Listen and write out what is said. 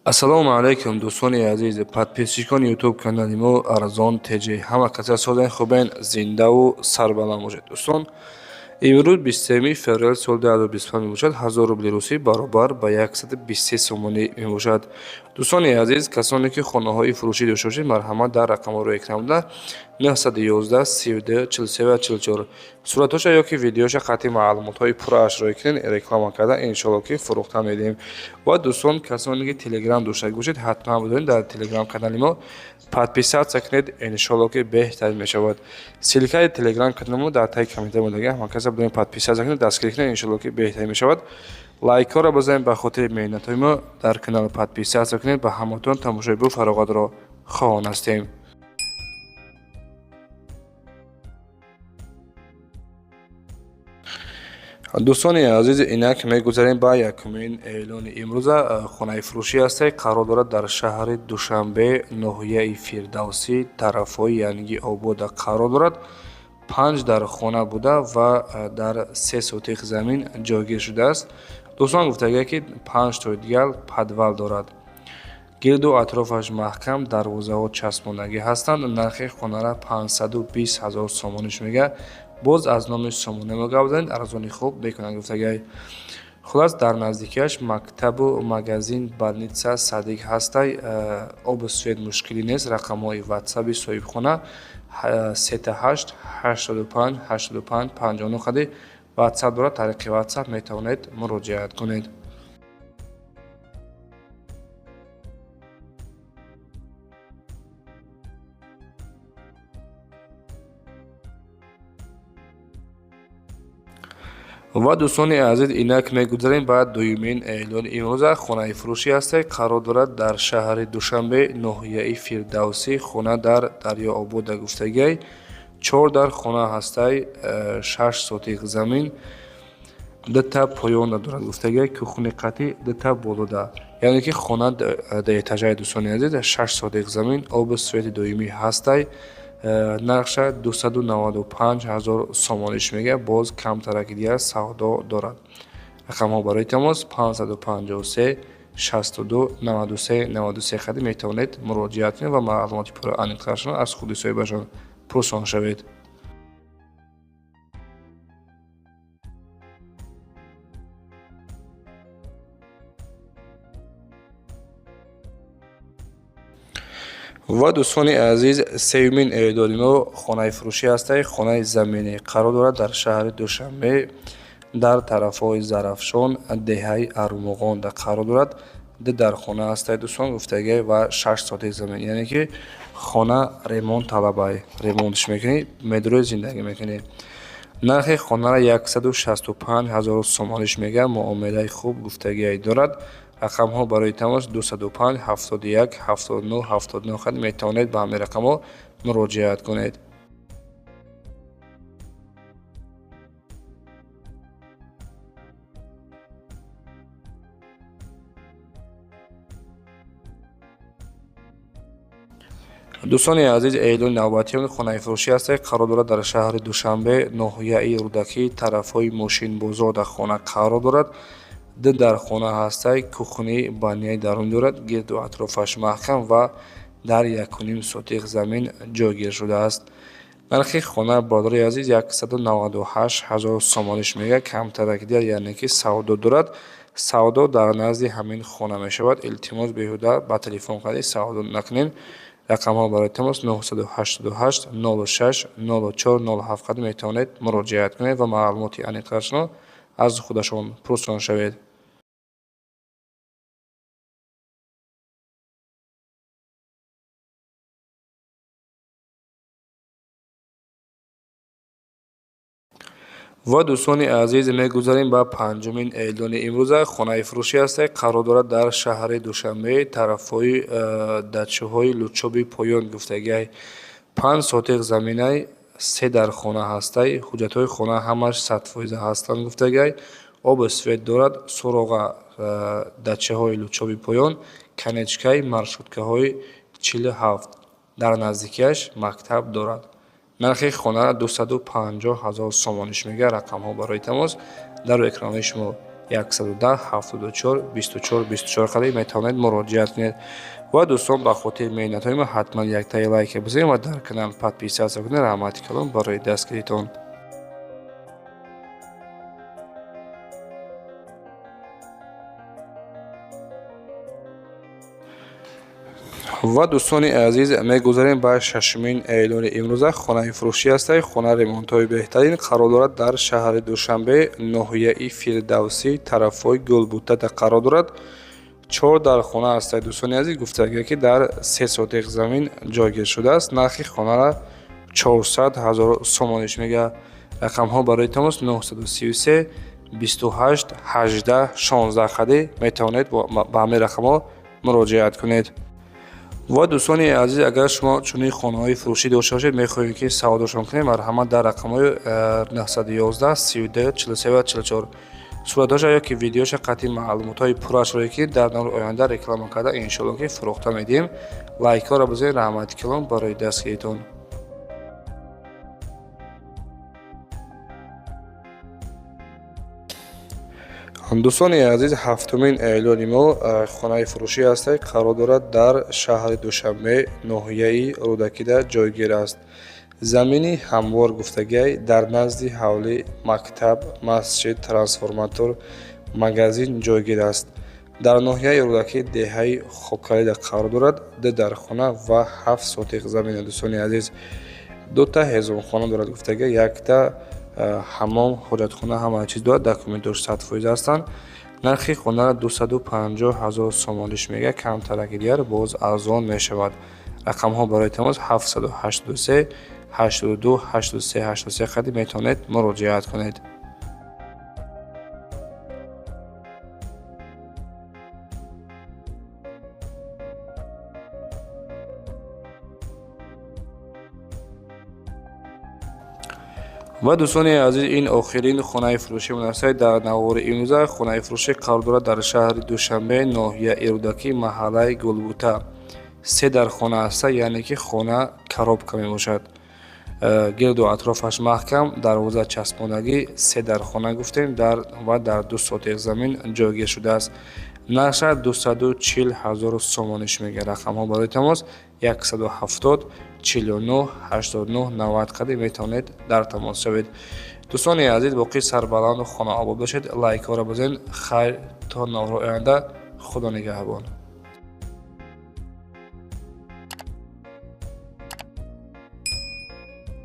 Ассалому алайкум, дӯстони азиз, подписчикони ютуб канали мо Арзон ТЖ. Ҳама каса созен, хубен, зиндаву сарбаланд бошед. Дӯстон, имрӯз 23 феврали соли 2025 мебошад. 1000 рубли русӣ баробар ба 123 сомонӣ мебошад. Дӯстони азиз, касоне ки хонаҳои фурӯшӣ дошта бошед, марҳамат, дар рақамҳоро экран буда 911 32 43 ва 44 суратҳоша ё ки видеоша қатъи маълумотҳои пурраашро кунед, реклама карда, иншоалло ки фурӯхта медиҳем. Ва дӯстон, касоне ки телеграм дошта бошед, ҳатман бидонед, дар телеграм канали мо подписаться кунед, иншоалло ки беҳтарин мешавад. Ссылкаи телеграм канали мо дар таги комментарий мондаги, ҳама каса бидонед, подписаться кунед, дастгирӣ кунед, иншоалло ки беҳтарин мешавад. Лайкҳоро бизанед ба хотири меҳнатҳои мо, дар канал подписаться кунед. Ба ҳаматон тамошои бу фароғатро хоҳон ҳастем. Дӯстони азиз, инак мегузарем ба якумин эълони имрӯза. Хонаи фурӯшӣ ҳасте, қарор дорад дар шаҳри Душанбе, ноҳияи Фирдавсӣ, тарафҳои Янги Обода қарор дорад. Панҷ дар хона буда ва дар 3 сотих замин ҷойгир шудааст. Дӯстон, гуфтагия ки панҷ тои дигар подвал дорад, гирду атрофаш маҳкам, дарвозаҳо часпондагӣ ҳастанд. Нархи хонара 520 ҳазор сомониш мега. Боз аз номи сомона мо гап занед, арзони хуб мекунанд, гуфтагиай. Хулас, дар наздикиаш мактабу магазин, больница, садик ҳастай, обу свет мушкилӣ нест. Рақамҳои ватсаби соҳибхона 38 85 85 59 хади ватсап дорад, тариқи ватсап метавонед муроҷиат кунед. Ва дӯстони азиз, инак мегузарем ба дуюмин эълони имрӯза. Хонаи фурӯшӣ ҳасте, қарор дорад дар шаҳри Душанбе, ноҳияи Фирдавсӣ, хона дар Дарёобода, гуфтагиай. Чор дар хона ҳастай, 6 сотих замин, дута поёна дорад, гуфтагиай, кухни қатӣ, дута болода, яъне ки хона этажаи. Дӯстони азиз, 6 сотих замин, обу свети доимӣ ҳастай. Нархша 295 ҳазор сомониш мега, боз камтараки дигар савдо дорад. Рақамҳо барои тамос 553 62 93 93 хади метавонед муроҷиат кунед ва маълумоти пурра аниқтарашон аз худи соҳибашон пурсон шавед. Ва дӯстони азиз, сеюмин эъдоди мо хонаи фурӯшӣ ҳастай. Хонаи заминӣ, қарор дорад дар шаҳри Душанбе, дар тарафҳои Зарафшон, деҳаи Армуғонда қарор дорад. Ду дар хона ҳастай, дӯстон, гуфтагиай, ва 6 сотих замин, яъне ки хона ремонт талабай, ремонтш мекунӣ, медрои зиндагӣ мекунӣ. Нархи хонара 165 ҳазор сомониш мега, муомилаи хуб, гуфтагиай, дорад. Рақамҳо барои тамос 205 71 79 79 хад метавонед ба ҳамин рақамҳо муроҷиат кунед. Дӯстони азиз, эълони навбатиён хонаи фурӯшӣ ҳасте, қарор дорад дар шаҳри Душанбе, ноҳияи Рӯдакӣ, тарафҳои Мошинбозор дар хона қарор дорад. Ду дар хона ҳастай, кухни, баняи дарун дорад, гирду атрофаш маҳкам ва дар 1,5 сотих замин ҷойгир шудааст. Нархи хона, бародари азиз, 198 ҳазор сомониш мега, камтарак дигар, яъне ки савдо дорад. Савдо дар назди ҳамин хона мешавад. Илтимос, беҳуда ба телефон кардӣ савдо накунед. Рақамҳо барои тамос 988 06 04 07 қад метавонед муроҷиат кунед ва маълумоти аниқтарашро аз худашон пурсон шавед. Ва дӯстони азиз, мегузарем ба панҷумин эълони имрӯза. Хонаи фурӯшӣ ҳасте, қарор дорад дар шаҳри Душанбе, тарафҳои дачаҳои Лучоби поён, гуфтагиай. 5 сотих заминай, се дар хона ҳастай, ҳуҷҷатҳои хона ҳамаш 100% ҳастанд, гуфтагиай, обу свет дорад. Суроға дачаҳои Лучоби поён, конечкаи маршруткаҳои 47, дар наздикиаш мактаб дорад. Нархи хонара 250 ҳазор сомониш мега. Рақамҳо барои тамос дар экранҳои шумо. 110 74 24 24 қадри метавонед муроҷиат кунед. Ва дӯстон, ба хотири меҳнатҳои мо ҳатман яктаи лайк бизанед ва дар канал подписаться кунед. Раҳмати калон барои дастгиритон. Ва дӯстони азиз, мегузарем ба шашумин эълони имрӯза. Хонаи фурӯшӣ ҳастад. Хона ремонтҳои беҳтарин, қарор дорад дар шаҳри Душанбе, ноҳияи Фирдавсӣ, тарафҳои Гулбутата қарор дорад. 4 дар хона ҳастад дӯстони азиз. Гуфтагия ки дар 3 сотиқ замин ҷойгир шудааст. Нархи хонара 400 000 сомониш мега. Рақамҳо барои тамос 933 28 18 16 қади метавонед ба ҳамин рақамҳо муроҷиат кунед. Ва дӯстони азиз, агар шумо чунин хонаҳои фурӯшӣ дошта бошед, мехоҳем ки савдошон кунем, марҳамат дар рақамҳои 911 32 43 ва 44 суратҳоша ё ки видеоша қатъи маълумотҳои пуррашро ки дар наври оянда реклама карда иншоалло ки фурӯхта медиҳем. Лайкҳоро бизанед. Раҳмати калон барои дастгиритон. Дӯстони азиз, ҳафтумин эълони мо хонаи фурӯшӣ ҳастад, қарор дорад дар шаҳри Душанбе, ноҳияи Рӯдакида ҷойгир аст. Замини ҳамвор гуфтагиай, дар назди ҳавлӣ, мактаб, масҷид, трансформатор, магазин ҷойгир аст. Дар ноҳияи Рӯдакӣ, деҳаи Хоккалида қарор дорад. 2 дархона ва 7 сотиқ замин. Дӯстони азиз, дута ҳезумхона дорад гуфтагиай, якта ҳаммом, ҳоҷатхона, ҳама чиз дорад. Документош 100% ҳастанд. Нархи хонара 250 000 сомониш мега, камтараки дигар боз арзон мешавад. Рақамҳо барои тамос 783 82 83 83 қади метавонед муроҷиат кунед. Ва дӯстони азиз, ин охирин хонаи фурӯшӣ мунасаб дар навори имрӯза. Хонаи фурӯшӣ қарор дорад дар шаҳри Душанбе, ноҳияи Рӯдакӣ, маҳаллаи Гулбута. 3 дар хона аста, яъне ки хона коробка мебошад. Гирду атрофаш маҳкам, дарвоза часпондагӣ. 3 дар хона гуфтем ва дар 2 сотиқ замин ҷойгир шудааст. Нархша 240 000 сомониш мега. Рақамҳо барои тамос 170 49 89 90 қади метавонед дар тамос шавед. Дӯстони азиз, боқӣ сарбаланду хонаобод бошед. Лайкҳоро бизанед. Хайр, то навори оянда. Худо нигаҳбон.